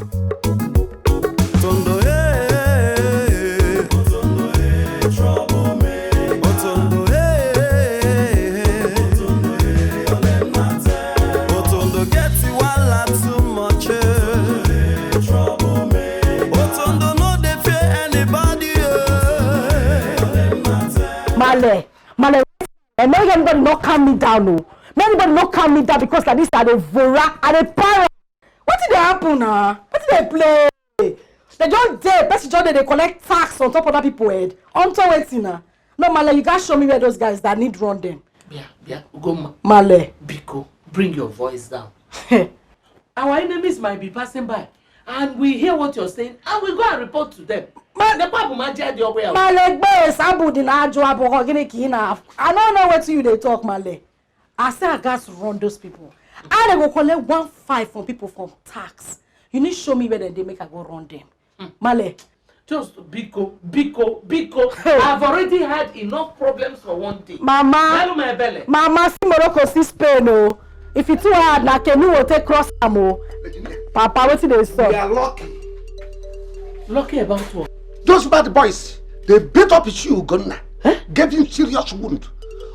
Otondo, hey. Otondo, hey, trouble me. Otondo, hey. Otondo get wahala too much, eh. Trouble me. Otondo no dey fear anybody, eh. Male, Male, and make anybody not calm me down, no. Make anybody not calm me down because like this, I dey vora, I dey para. What did they happen now? What did they play? They just dey, person just dey, dey collect tax on top of other people head. On top wetin now? No, Male, you guys show me where those guys that need run them. Bia, bia, Ugoma, Male. Biko, bring your voice down. Our enemies might be passing by, and we hear what you're saying, and we go and report to them. Man, the Bible might judge your way out. Male, gbe sabu di na ajo aboko gini ki na. I don't know what you dey talk, Male. I say I gats run those people. I dey go collect one five from people from tax. You need show me where dem dey make I go run them. Male. Just biko, biko, biko. I've already had enough problems for one day. Mama. Hello, my belly. Mama, see Morocco, see Spain, oh. If it too hard, na canoe will take cross am, oh. Papa, wetin dey sup? We are lucky. Lucky about what? Those bad boys, they beat up Ichie Ugonna, gave him serious wound.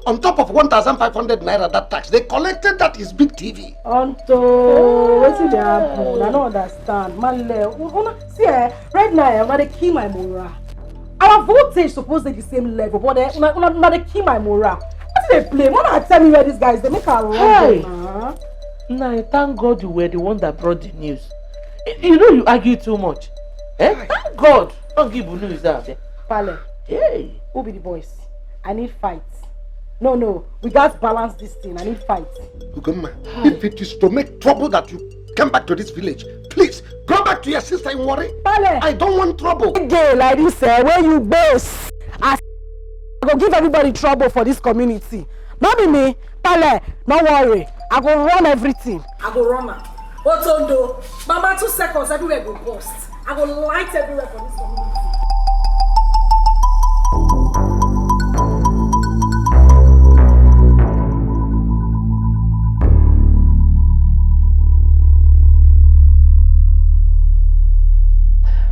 On top of one thousand five hundred naira that tax, they collected that his big T V. Unto wetin dey happen? I no understand. Male, una see, eh, right now, eh, una dey kill my morale. Our voltage suppose dey the same level, but eh, una, una, una dey kill my morale. Wetin dey play? Una tell me where these guys dey make I run Hey! Them, huh? Nah, thank God you were the one that brought the news. Y- You know you argue too much. Eh? Thank God. Don't give you news out there. Pale, Hey. who be the boys? I need fight. No, no, we gats balance this thing. I need fight. Ugonna, if it is to make trouble that you come back to this village, please go back to your sister in Warri. Pale, I don't want trouble. Gay like this, eh, where you base? I go give everybody trouble for this community. Not be me, Pale. No worry, I go run everything. I go run am. Otondo, Mama, two seconds, everywhere go burst. I go light everywhere for this community.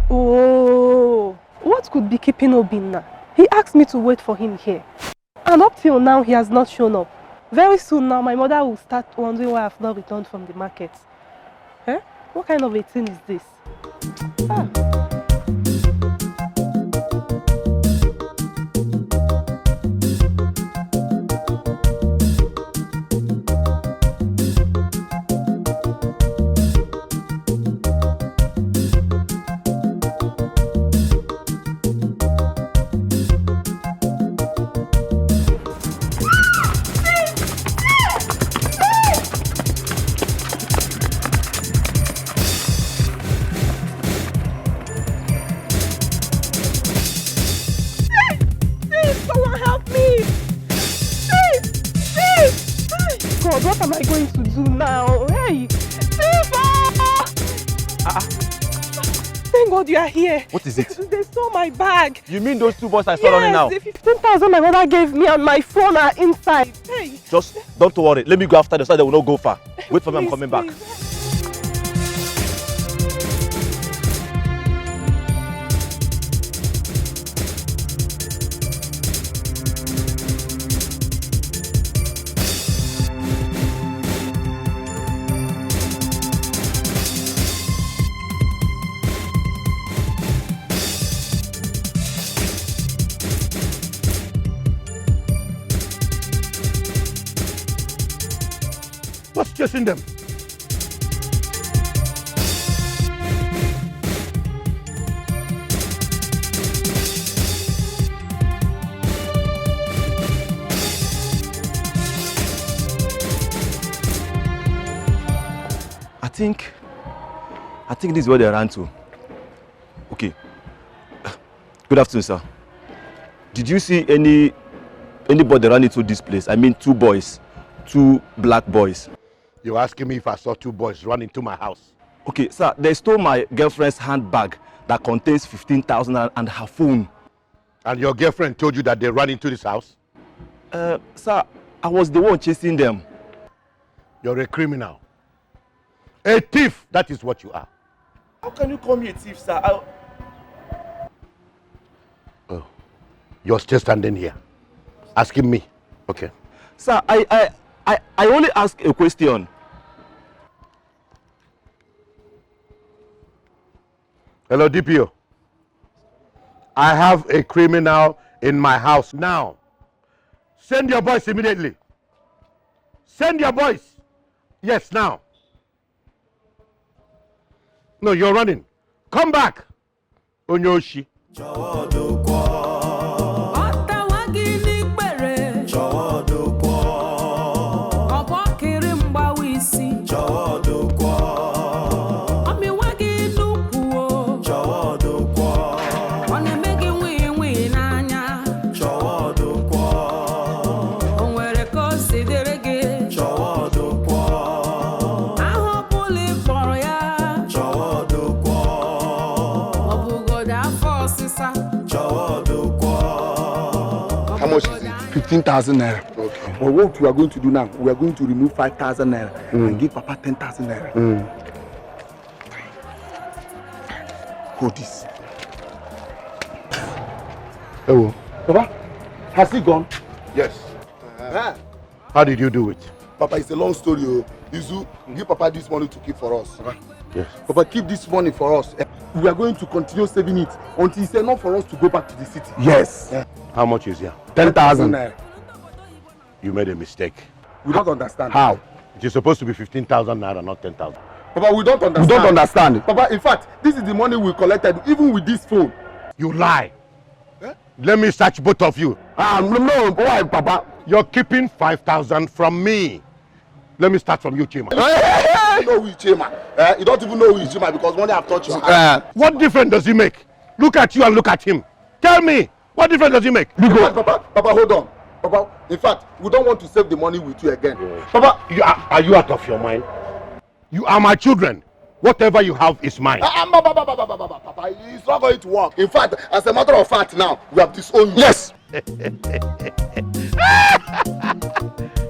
Oh, what could be keeping Obinna? He asked me to wait for him here. And up till now, he has not shown up. Very soon now, my mother will start wondering why I've not returned from the market. Eh? What kind of a thing is this? Ah. Please, someone help me! Please! Please! Hey, God, what am I going to do now? Hey! Favor! Thank God you are here. What is it? They stole my bag. You mean those two boys I saw running now? Yes, the fifteen thousand my mother gave me and my phone are inside. Hey! Just don't worry. Let me go after them so they will not go far. Wait for me, I'm coming back. What's chasing them? I think, I think this is where they ran to. Okay. Good afternoon, sir. Did you see any anybody run into this place? I mean, two boys, two black boys. You're asking me if I saw two boys run into my house? Okay, sir. They stole my girlfriend's handbag that contains fifteen thousand and her phone. And your girlfriend told you that they ran into this house? Uh, sir, I was the one chasing them. You're a criminal. A thief, that is what you are. How can you call me a thief, sir? I... Oh, you're still standing here asking me. Okay. Sir, I, I, I, I only ask a question. Hello, D P O. I have a criminal in my house now. Send your boys immediately. Send your boys. Yes, now. No, you're running. Come back. Onye oshi. How much is it? Fifteen thousand naira. Okay. But what we are going to do now, we are going to remove five thousand naira mm. and give Papa ten thousand naira. Mm. Hold this. Hello. Papa, has he gone? Yes. Uh, how did you do it? Papa, it's a long story. Oh. Izu, give Papa this money to keep for us. Yes. Papa, keep this money for us. Eh, we are going to continue saving it until it's enough for us to go back to the city. Yes. Yeah. How much is here? Ten thousand. You made a mistake. We don't understand. How? It is supposed to be fifteen thousand naira, not ten thousand. Papa, we don't understand. We don't understand. Papa, in fact, this is the money we collected, even with this phone. You lie. Eh? Let me search both of you. Ah, no, no, why, Papa? You're keeping five thousand from me. Let me start from you, Chima. You don't know who is Chima. Eh? You don't even know who is Chima because money have touched your hand. Uh, what difference does it make? Look at you and look at him. Tell me, what difference does it make? In fact, Papa, Papa, hold on. Papa, in fact, we don't want to save the money with you again. Papa, you are, are you out of your mind? You are my children. Whatever you have is mine. Ah, ah, Papa, Papa, it's not going to work. In fact, as a matter of fact now, we have disowned you. Yes.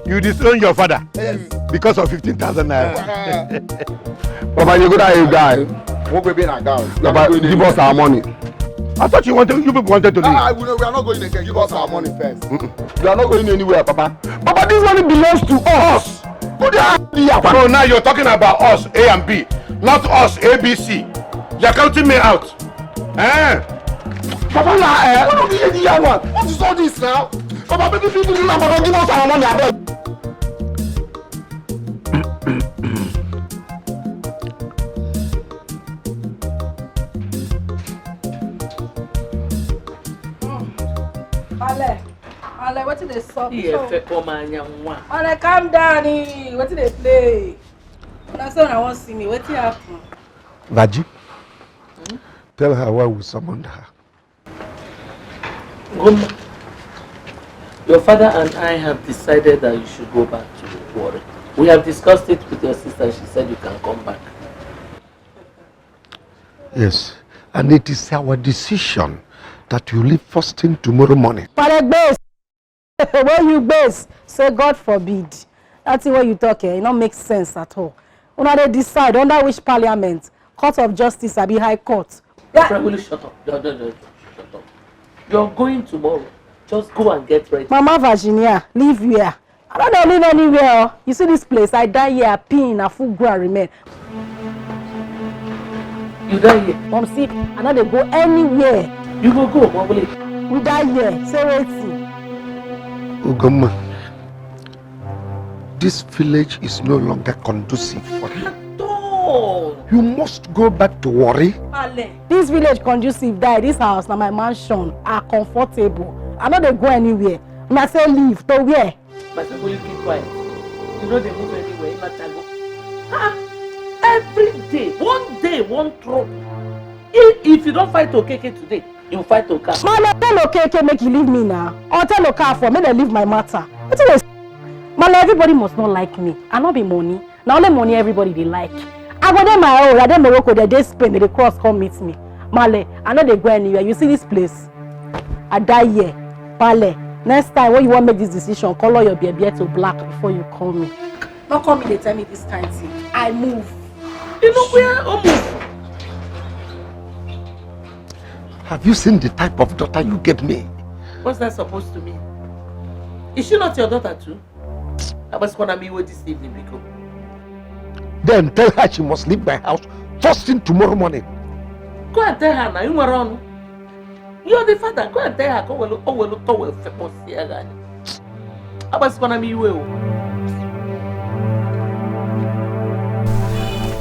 You disown your father. Yes. Because of fifteen thousand naira. Papa, you good at you guy. What we been a guy? Papa, give us our money. I thought you wanted, you people wanted to leave. Ah, we, we are not going again. Give us our money first. Mm-mm. We are not going anywhere, Papa. Papa, this money belongs to us. Who the hell is here, Papa? So now you're talking about us, A and B, not us, A B C. You're counting me out. Eh? Papa, na, eh? What is the other one? What is all this now? Papa, baby, people, Papa, give us our money, abeg. Ale, Ale, wetin dey sup? Iye fe come anya nwa. Ale, calm down, eh. Wetin dey play? Una say una wan see me. Wetin happen? Vaji, hmm? Tell her why we summoned her. Goma, your father and I have decided that you should go back to Warri. We have discussed it with your sister. She said you can come back. Yes, and it is our decision that you leave first thing tomorrow morning. When you base, say God forbid. That thing wey you talk, eh, e no make sense at all. Una dey decide under which parliament, court of justice abi high court. Yeah. Friend, will you shut up? No, no, no, shut up. You're going tomorrow. Just go and get ready. Mama Virginia, leave here. I no dey live anywhere. Oh. You see this place? I die here, I pee in, I full ground remain. You die here? Mom, see, I no dey go anywhere. You go go, Mom, please. We die here. Say wetin? Ugomma. This village is no longer conducive for you. At all. You must go back to Warri. Pale. This village conducive die. This house na my mansion. I comfortable. I no dey go anywhere. Una say leave to where? My people, you keep quiet. You know they move anywhere. You matter go. Ah, every day, one day, one trouble. If, if you don't fight Okeke today, you fight Okafo. Male, tell Okeke make he leave me now. Or tell Okafo make dem leave my matter. Wetin dey? Male, everybody must not like me. I no be money. Na only money everybody dey like. I go dey my own. I dey Morocco. Dem dey Spain. Dem dey cross come meet me. Male, I no dey go anywhere. You see this place? I die here. Pale. Next time when you wan make this decision, color your beer beer to black before you call me. No call me dey tell me this kind thing. I move. You know where almost. Have you seen the type of daughter you gave me? What's that supposed to mean? Is she not your daughter too? I was gonna meet with this evening, Biko. Then tell her she must leave my house first thing tomorrow morning. Go and tell her now. You were on. You're the father. Go and tell her. Go well, oh well, oh well, famous here, guy. I was gonna meet you.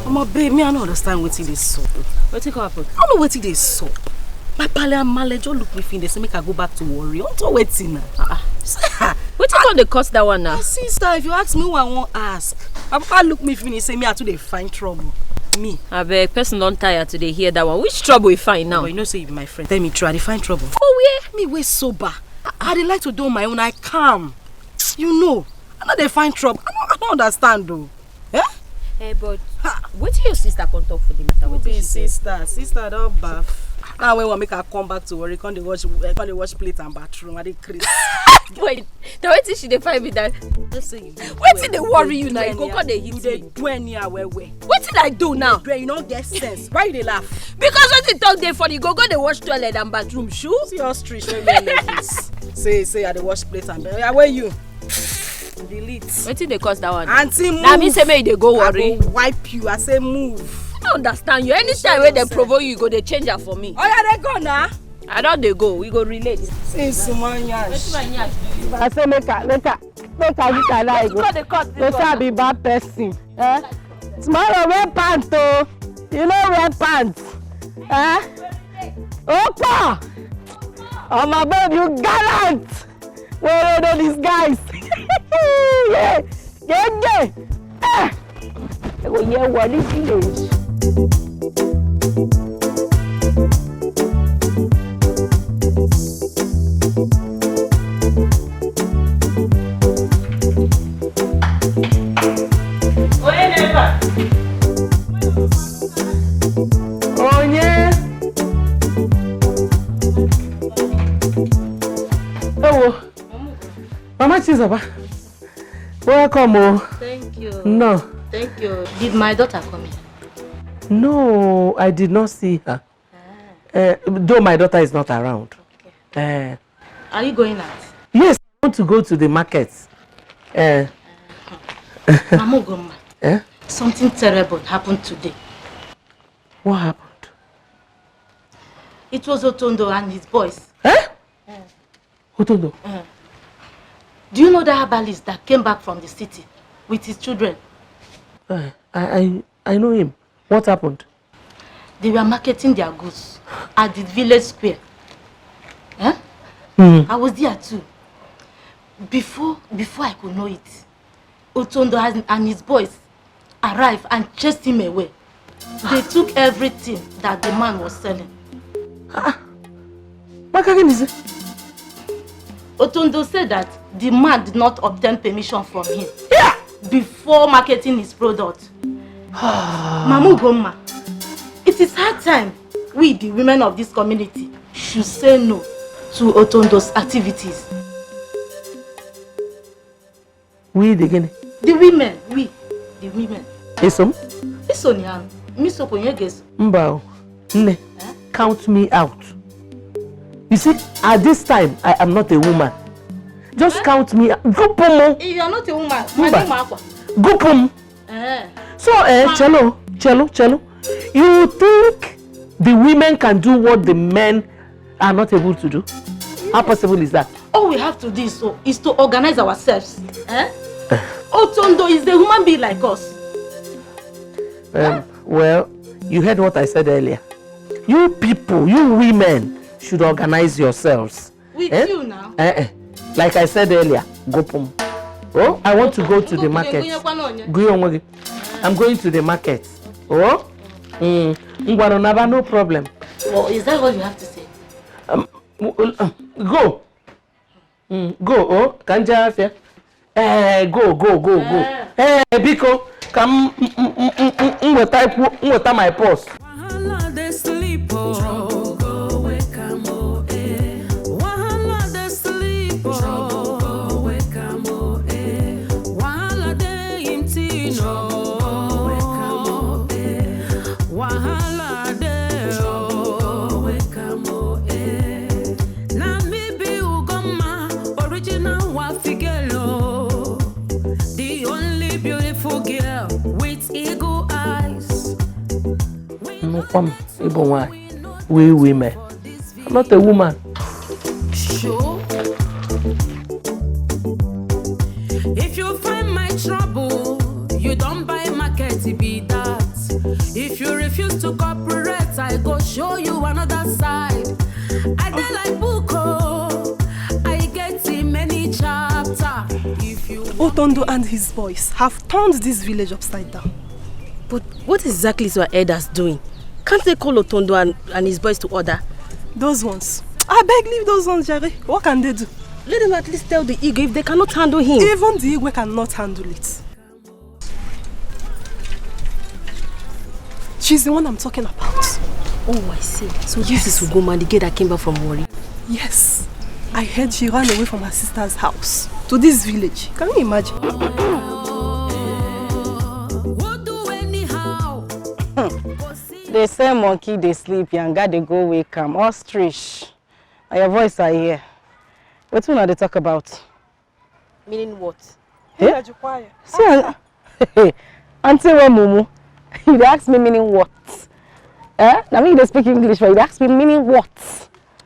Omo babe, me I no understand wetin dey sup. Wetin come happen? I no know wetin dey sup. My pale and male just look me finish, dey say make I go back to Warri. Unto wetin na? Ah, ah. Wetin come dey cause that one now? My sister, if you ask me who I wan ask, my papa look me finish say me I too dey find trouble. Me. Abeg, person don tire to dey hear that one. Which trouble you find now? But you know say you be my friend. Tell me true, I dey find trouble. For where? Me wey sober. I, I dey like to do my own. I calm. You know, I no dey find trouble. I no, I no understand though. Eh? Eh, but wetin your sister come talk for the matter? Who Wetin be she say? Sister? Sister don baff. Now when we make her come back to Warri, come dey watch, eh, come dey watch plate and bathroom. I dey craze. Wait, na wetin she dey find be that? Just say you do Wetin dey well. worry You you na? dey You go do come dey anyhow. You hit dey me. Do anyhow well well. Wetin I do now? Well, you no get sense. Why you dey laugh? Because wetin talk dey funny, go go dey wash toilet and bathroom. Shoo. See ostrich wey wear leggings. Say say I dey wash plate and bathroom. Where you? Delete. Wetin dey cause that one? Auntie, move. Na me say make you dey go I Warri. Go wipe you. I say move. I don't understand you. Anytime wey dem provoke you, you go dey change am for me. Oh yeah, dey go now. I don dey go. We go relate. See small yansh. I say make I make I make I make I lie go. Wetin dey cause this Go say I be bad person. Eh? Tomorrow wear pants o. You no wear pants. Eh? Opa! Oh my babe, you gallant. Wey no disguise. Yeah. Yeah, yeah. Eh. I go hear what this village. Onye never. Onye. Ewo. Mama Chizoba. Welcome o. Thank you. No. Thank you. Did my daughter come in? No, I did not see her. Uh, though my daughter is not around. Uh, Are you going out? Yes, I want to go to the market. Uh, Mama Ugomma, eh? Something terrible happened today. What happened? It was Otondo and his boys. Eh? Otondo? Do you know that herbalist that came back from the city with his children? Uh, I, I, I know him. What happened? They were marketing their goods at the village square. Eh? Hmm. I was there too. Before before I could know it, Otondo and, and his boys arrived and chased him away. They took everything that the man was selling. Makagini say? Otondo said that the man did not obtain permission from him before marketing his product. Mama Ugomma, it is high time we, the women of this community, should say no to Otondo's activities. We the gini? The women, we, the women. Esom? Isonian, Miss Okonyeges. Mbao, nne, count me out. You see, at this time, I am not a woman. Just count me out. Gupumu. If you are not a woman, Mba. my name Akwa. Gupum. Eh. So, eh, Chelo, Chelo, Chelo. You think the women can do what the men are not able to do? How possible is that? All we have to do is to, is to organize ourselves. Eh? Otondo is a human being like us. Um, well, you heard what I said earlier. You people, you women, should organize yourselves. With Eh? you now. Eh, eh. Like I said earlier, go pum. Oh, I want to go to the market. Go onwe gị. I'm going to the market. Oh, mm. Ngwanụ naba, no problem. Well, is that what you have to say? Um, w- uh, go. Mm, go, oh, ka m jee afịa. Eh, go, go, go, go. Eh, biko, ka m m- m- m- m- m weta ikwu, m weta my purse. Wahala dey sleep, oh. Trouble go wake am, oh, eh. Wahala dey sleep, oh. Trouble go wake am, oh, eh. Wahala dey im tin, oh. Trouble go wake am, oh, eh. Wahala dey, oh. Trouble go wake am, oh, eh. Na me be Ugoma, original Wafi girl, oh. The only beautiful girl with eagle eyes. Nnukwu m ịbụ nwaanyị. We women. I'm not a woman. Sure. If you find my trouble, you don't buy market, it be that. If you refuse to cooperate, I go show you another side. I dey like book, oh, I get in many chapter. If you Otondo and his boys have turned this village upside down. But what exactly is your elders doing? Can't they call Otondo and, and his boys to order? Those ones. I beg, leave those ones, Jerry. What can they do? Let them at least tell the Igwe if they cannot handle him. Even the Igwe cannot handle it. She's the one I'm talking about. Oh, I see. So this Yes. is Ugoma, the girl that came back from Warri. Yes. I heard she ran away from her sister's house to this village. Can you imagine? Who do anyhow? They say monkey dey sleep, yanga dey go wake am. Ostrich. Na your voice I hear. Wetin una dey talk about? Meaning what? Eh? Ina ji kwaya. See, an- Auntie Wemumu, you dey ask me meaning what? Eh? Na me you dey speak English for, you dey ask me meaning what?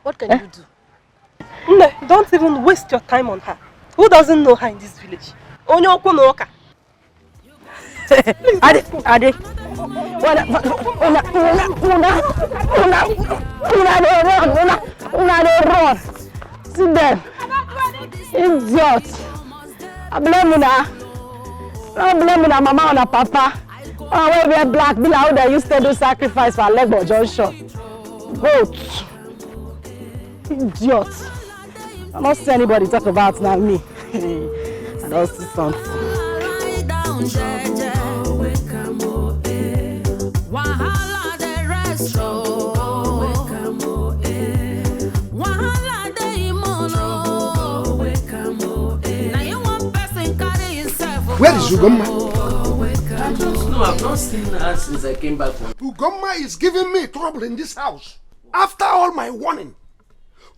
What can Eh? you do? Nne, don't even waste your time on her. Who doesn't know her in this village? Onye okwu na ụka. Ade, Ade. Una, una, una, una, una, una dey run, una, una dey run. See them. Idiot. I blame una. I blame una mama, una papa. Una wey wear black, be like how they used to do sacrifice for Alegbo Junction. Goat. Idiot. I don't see anybody talk about now me. I don't see something. Wahala dey rest, oh. Wahala dey imon, oh. Na you one person carry himself, oh. Where is Ugomma? I don't know. I've not seen her since I came back from. Ugomma is giving me trouble in this house. After all my warning,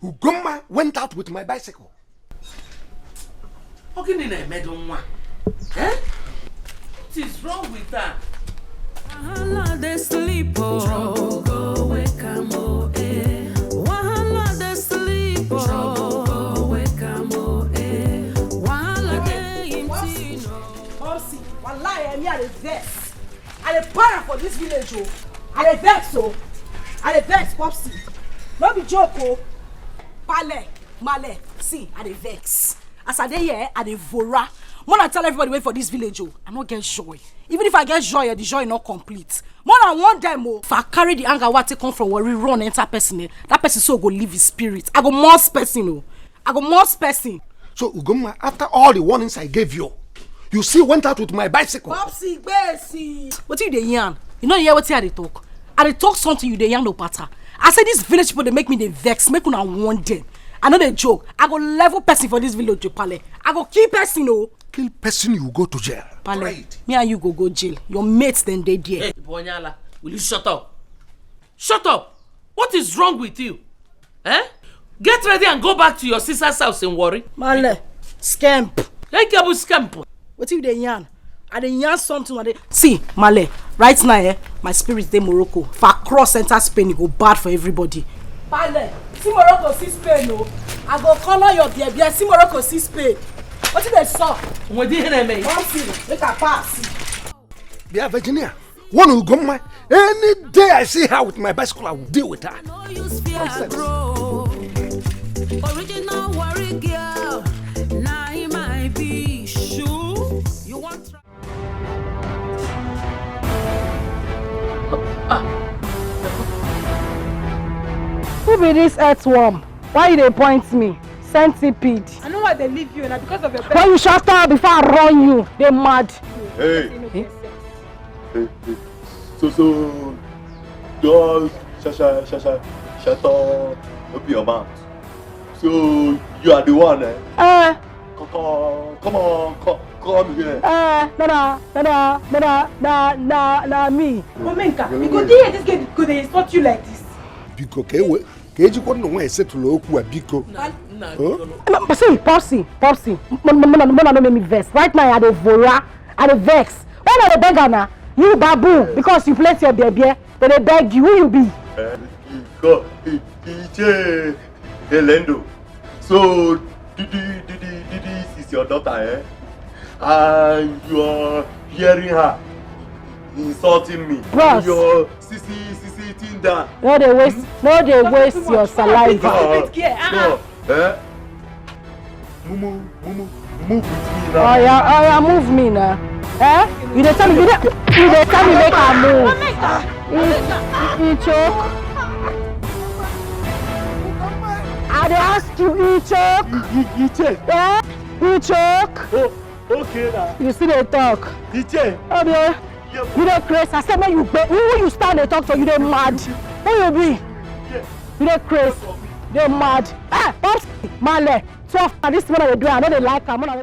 Ugomma went out with my bicycle. Ọ gịnị na-emedo nwa? Eh? What is wrong with her? Wahala dey sleep, oh. Trouble go wake am, oh, eh. Wahala dey sleep, oh. Trouble go wake am, oh, eh. Wahala dey im tin, oh. Popsy, wallahi, eh, me I dey vex. I dey para for this village, oh. I dey vex, oh. I dey vex, Popsy. No be joke, oh. Pale, male, see, I dey vex. As I dey here, I dey vora. Mona tell everybody wey for this village, oh. I no get joy. Even if I get joy, eh, the joy no complete. Mona warn them, oh. If I carry the anger wey I take come from Warri run enter person, eh, that person so go leave his spirit. I go must person, oh. I go must person. So, Ugomma, after all the warnings I gave you, you still went out with my bicycle. Popsy, gbesi. Wetin you dey yarn? You no hear wetin I dey talk? I dey talk something, you dey yarn opata. I say this village people dey make me dey vex, make una warn them. I no dey joke. I go level person for this village, Opale. I go kill person, oh. Kill person, you go to jail. Pale, Pride. Me and you go go jail. Your mates dem dey there. Hey, Ibonyala, will you shut up? Shut up! What is wrong with you? Eh? Get ready and go back to your sister's house in Warri. Male, scamp. Hey, Kebu scamp. Wetin you dey yarn? I dey yarn something. I dey see, Male. Right now, eh, my spirit dey Morocco. If I cross enter Spain, e go bad for everybody. Male, see Morocco, see Spain, oh. I go color your beer, beer. See Morocco, see Spain. Wetin dey sup? Nwere ihe na-eme. Come see, make I pass. Bia Virginia, one Ugomma. Any day I see her with my bicycle, I will deal with her. No use fear, bro. Original worry girl, na him I be. Shoe, you want try? Who be this earthworm? Why you dey point me? Centipede. I know why they leave you, na because of your. When you shut up before I run you, they mad. Hey. Hey, hey. So, so, just sha, sha, sha, sha, shut up. Open your mouth. So, you are the one, eh? Eh. Come, come, come on, come, come here. Eh, no, no, no, no, no, no, no, no, no, me. Omenka, you go there, this girl go dey insult you like this. Biko, ka ewe, ka ejikwa nnọọ nwa esetụlụ okwu a, biko. Huh? No, but see, Popsy, Popsy, m-, m-, m-, m-, no make me vex. Right now, I dey vora, I dey vex. Why not dey beg her now? You baboon, because you place your baby, they dey beg you. Who you be? Eh, you go, you, you, Elendo. So, Didi, Didi, Didi is your daughter, eh? And you are hearing her insulting me. Bros. Your sisi, sisi, Tinder. No dey waste, no dey waste your saliva. No, eh? Mumu, mumu, move with me now. Oh yeah, oh yeah, move me now. Eh? You dey tell me, you dey, you dey tell me make I move. You, you choke. I dey ask you, you choke. You, you, you choke. Eh? You choke. Oh, okay now. You still dey talk. You choke. Oh, yeah. You dey craze. I say make you go. Who you stand dey talk to? You dey mad. Who you be? You dey craze. Dey mad. Ah, Popsy, Male. Twelve. This one I dey do. I no dey like am. Una no dey